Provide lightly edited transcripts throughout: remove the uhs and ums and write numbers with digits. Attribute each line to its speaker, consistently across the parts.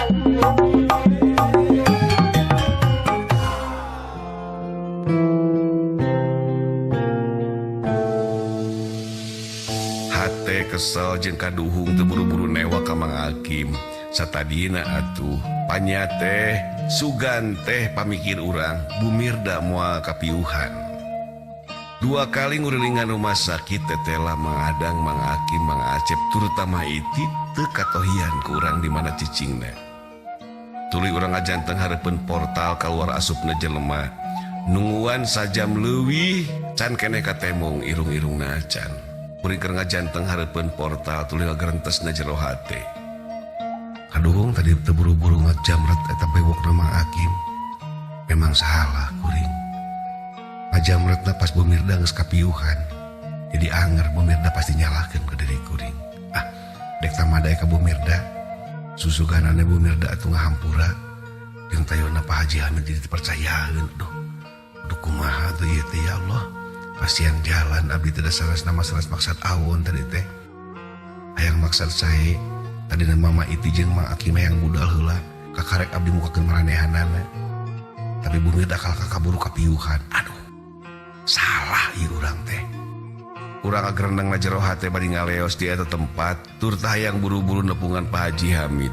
Speaker 1: Hate kesel jeung kaduhung teu buru-buru newak ka Mang Hakim. Satadina atuh panya teh sugan teh pamikir urang Bu Mirda moal kapiuhan. Dua kali ngurilingan rumah sakit tetela Mang Adang, Mang Hakim, Mang Acep terutama Iti teu katohian ku urang di mana cicingna. Tuluy urang ngajanteng hareupeun portal kaluar asupna jelema. Nungguan sajam leuwih can keneh katemong irung-irungna acan. Kuring keur ngajanteng hareupeun portal tuluy ngagerentesna jero hate. Kaduhung tadi teu buru-buru ngajamret eta bewokna Mang Hakim. Memang salah kuring. Ngajamretna pas Bu Mirda geus kapiuhan. Jadi anger Bu Mirda pasti nyalahkeun ka diri kuring. Ah, dek tamadae ka Bu Mirda. Susuganane Bu Mirda atuh ngahampura. Jeung tayona Pak Haji Hamid jadi dipercayaeun. Duh, duh kumaha tuh ieu teh ya Allah. Pasian jalan abdi teh sanes nama sanes maksad awon tadi teh. Hayang maksad sae. Tadina Mama Iti jeung Mang Hakim hayang budal heula. Kakarek abdi mukakeun maranehanana. Tapi Bu Mirda kalah kaburu kapiuhan. Aduh, salah ieu urang teh. Urang agerendeng na jero hate bari ngaleos di eta tempat tur tah hayang buru-buru nepungan Pak Haji Hamid.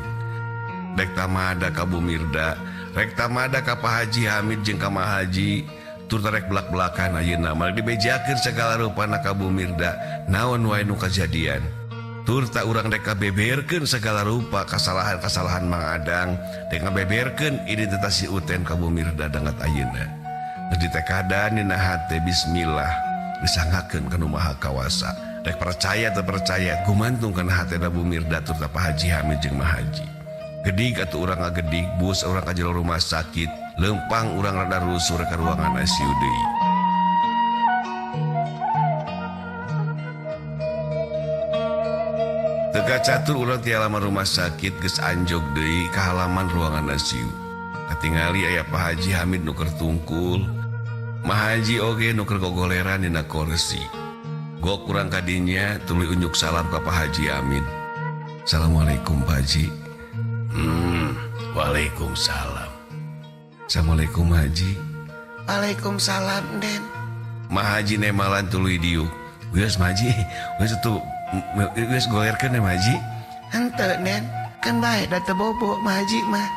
Speaker 1: Rek tamada ka Bu Mirda, rek tamada ka Pak Haji Hamid jeung ka Ma Haji, tur rek belak-belakan ayeuna mah dibejakeun sagala rupana ka Bu Mirda, naon wae nu kajadian. Tur tak urang rek kabeberkeun sagala rupa kasalahan-kasalahan Mang Adang, rek ngabeberkeun identitas si Uten ka Bu Mirda dangat ayeuna. Geus ditekadan dina hate bismillah disangakeun ka Nu Maha Kawasa. Rek percaya teu percaya gumantung kana hatena Bu Mirda tur Pak Haji Hamid jeung Ma Haji. Gedig atuh urang ngagedig bus urang ka jero rumah sakit, leumpang urang rada rusur ka ruangan ICU deui. Teu catur urang ti halaman rumah sakit geus anjog deui ka halaman ruangan ICU. Katingali aya Pak Haji Hamid nu keur tungkul, Ma Haji oge nu keur gogoleran dina kursi. Gok urang kadinya tuluy unjuk salam ka Pak Haji Hamid. Assalamualaikum Pak Haji. Waalaikumsalam. Assalamualaikum Haji.
Speaker 2: Waalaikumsalam Den.
Speaker 1: Ma Haji nemalan tuluy diuk. Geus Ma Haji, geus atuh geus golerkeun Ma Haji.
Speaker 2: Henteu Den, kan bae da teu bobo Ma Haji mah.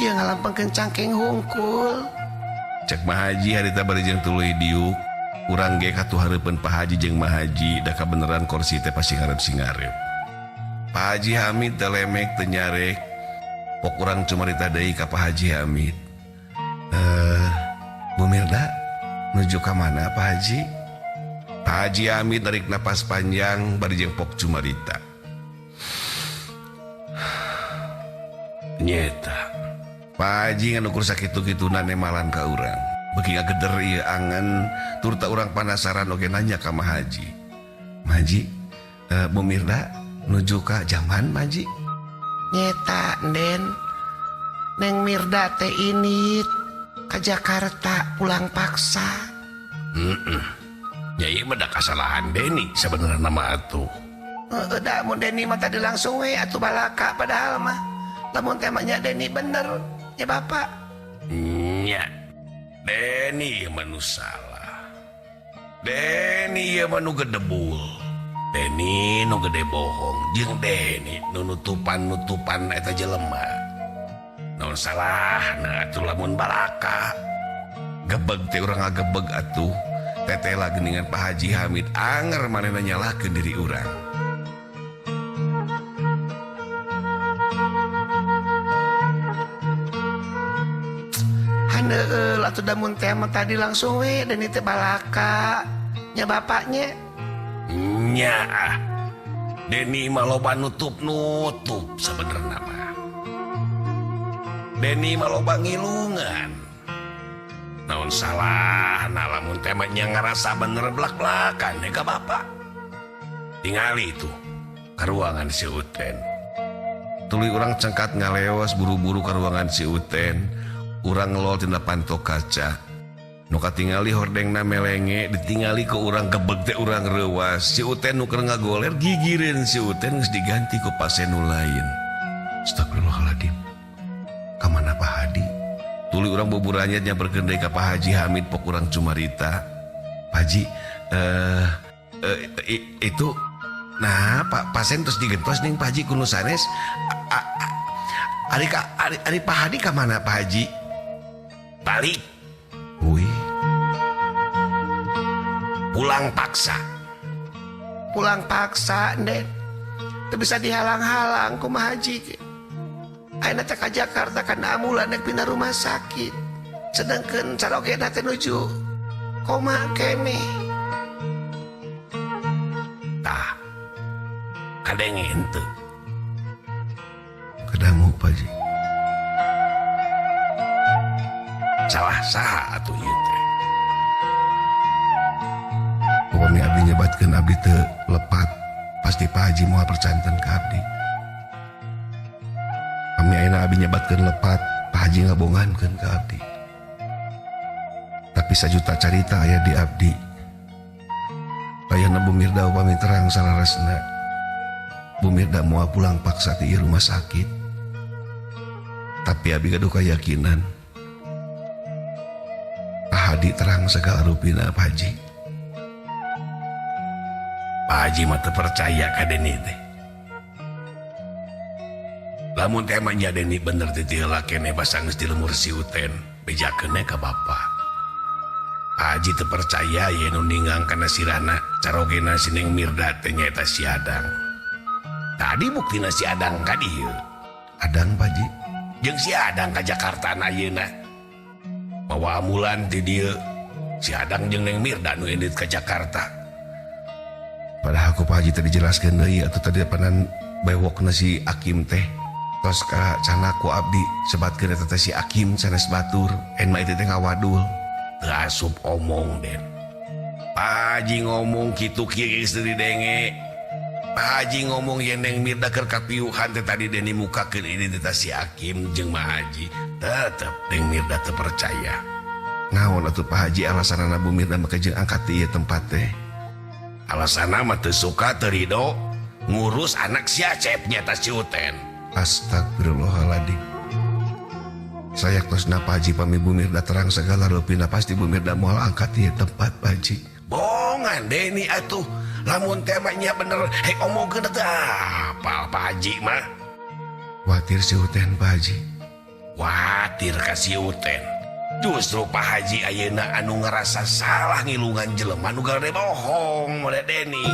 Speaker 2: Ieu ngalampengkeun cangkeng hungkul.
Speaker 1: Cek Ma Haji harita bari jeung tuluy diuk. Urang ge katuh hareupeun Pak Haji jeung Ma Haji da kabeneran kursi teh pasti ngarep singarep. Pak Haji Hamid teu lemek teu nyarek. Pok urang cumarita deui ka Pak Haji Hamid. Bu Mirda nuju ka mana Pak Haji? Pak Haji Hamid narik napas panjang bari jeung pok cumarita. Nyeta. Pak Haji nganukur sakitu-kituna nemalan ka urang. Beuki ngageder ieu angen turta urang panasaran oge nanya ka Ma Haji. Ma Haji, Bu Mirda nuju ka jamban Ma Haji?
Speaker 2: Nyeta Den. Neng Mirda teh init ka Jakarta pulang paksa.
Speaker 1: Ya ieu mah da kasalahan Deni sabenerna mah atuh.
Speaker 2: Heeh da mun Deni mah tadi langsung we atuh balaka padahal mah. Lamun teh mah nya Deni bener nya Bapak.
Speaker 1: Nya. Deni ieu mah nu salah. Deni ieu mah nu gedebul. Deni nu gede bohong jeung Deni nu nutupan-nutupan eta jelema. Naon salahna atuh lamun balaka. Gebeg teh urang ngagebeg atuh. Tetela geuningan Pak Haji Hamid anger manehna nyalahkeun diri urang.
Speaker 2: Haneul atuh da mun teh mah tadi langsung we Deni teh balaka nya bapaknya.
Speaker 1: Nya ah. Deni mah loba nutup-nutup sabenerna mah. Deni mah loba ngilungan. Naon salahna lamun teh mah nya ngarasa bener belak-belakan ka bapak. Tingali tuh ka ruangan si Uten. Tuluy urang cengkat ngaleos buru-buru ka ruangan si Uten. Urang ngelol tina panto kaca. Nu katingali hordengna melenge ditingali ku urang gebeg teh urang reuas. Si Uten nu keur ngagoler gigireun si Uten geus diganti ku pasien nu lain. Astagfirullahaladzim. Ka mana Pak Hadi? Tuluy urang buburanya nyamperkeun deui ka Pak Haji Hamid, pok urang cumarita. Pak Haji, itu nah Pak pasien terus digentos ning Pak Haji ku nu sanes. Ari ka ari, ari Pak Hadi ka mana, Pak Haji?
Speaker 2: Balik.
Speaker 1: Wih,
Speaker 2: pulang paksa. Pulang paksa, Den. Teu bisa dihalang-halang, kumaha Haji. Ayeuna teh ka Jakarta kana ambulan rek pindah rumah sakit. Sedangkan carogena teh nuju koma keneh. Tah. Kadenge henteu?
Speaker 1: Kadangu, Pak Haji.
Speaker 2: Salah saha atuh ieu teh?
Speaker 1: Upami abdi nyebatkeun abdi teu lepat, pasti Pak Haji moal percanten ka abdi. Pami ayeuna abdi nyebatkeun lepat, Pak Haji ngabongankeun ka abdi. Tapi sajuta carita aya di abdi. Ayeuna Bu Mirda upami terang salaresna, Bu Mirda moal pulang paksa ti ieu rumah sakit. Tapi abdi gaduh keyakinan Pak Hadi terang segala rupina, Pak Haji.
Speaker 2: Pak Haji mah teu percaya ka Deni teh. Lamun teh emang nya Deni bener ti heula keneh basa geus di lemur si Uten, bejakeun ka bapa. Pak Haji teu percaya yen nu ninggang kana sirahna carogena si Neng Mirda teh nyaeta si Adang. Tadi buktina si Adang ka dieu.
Speaker 1: Adang, Pak Haji?
Speaker 2: Jeung si Adang ka Jakarta na ayeuna. Mawa ambulan ti dieu. Si Adang jeung Neng Mirda nu indit ka Jakarta.
Speaker 1: Padahal ku Pak Haji tadi dijelaskeun deui atuh tadi panan bewokna si Akim teh. Tos ka cana ku abdi sebatkeun eta teh si Akim sanes batur, en mah itu teh ngawadul.
Speaker 2: Teu asup omong, Den. Pak Haji ngomong kitu kieu geus teu didenge. Pak Haji ngomong yen Neng Mirda keur kapiuhan teh tadi Deni mukakeun identitas si Akim jeung Ma Haji. Tetep Neng Mirda teu percaya.
Speaker 1: Naon atuh, Pak Haji, alasanana Bu Mirda make jeung angkat di ieu tempat teh?
Speaker 2: Alasanna mah teu suka, teu rido ngurus anak si Acep nyata si Uten.
Speaker 1: Astagfirullahaladzim. Saya tos Pak Haji, pami Bu Mirda terang segala rupina, pasti Bu Mirda moal angkat di tempat, Pak Haji.
Speaker 2: Bongan Deni atuh. Lamun temanya bener hek omongkeun teh apa Pak Haji mah.
Speaker 1: Watir si Uten, Pak Haji.
Speaker 2: Watir ka si Uten. Justru Pak Haji ayeuna anu ngerasa salah ngilungan jelema nu gade bohong model Deni.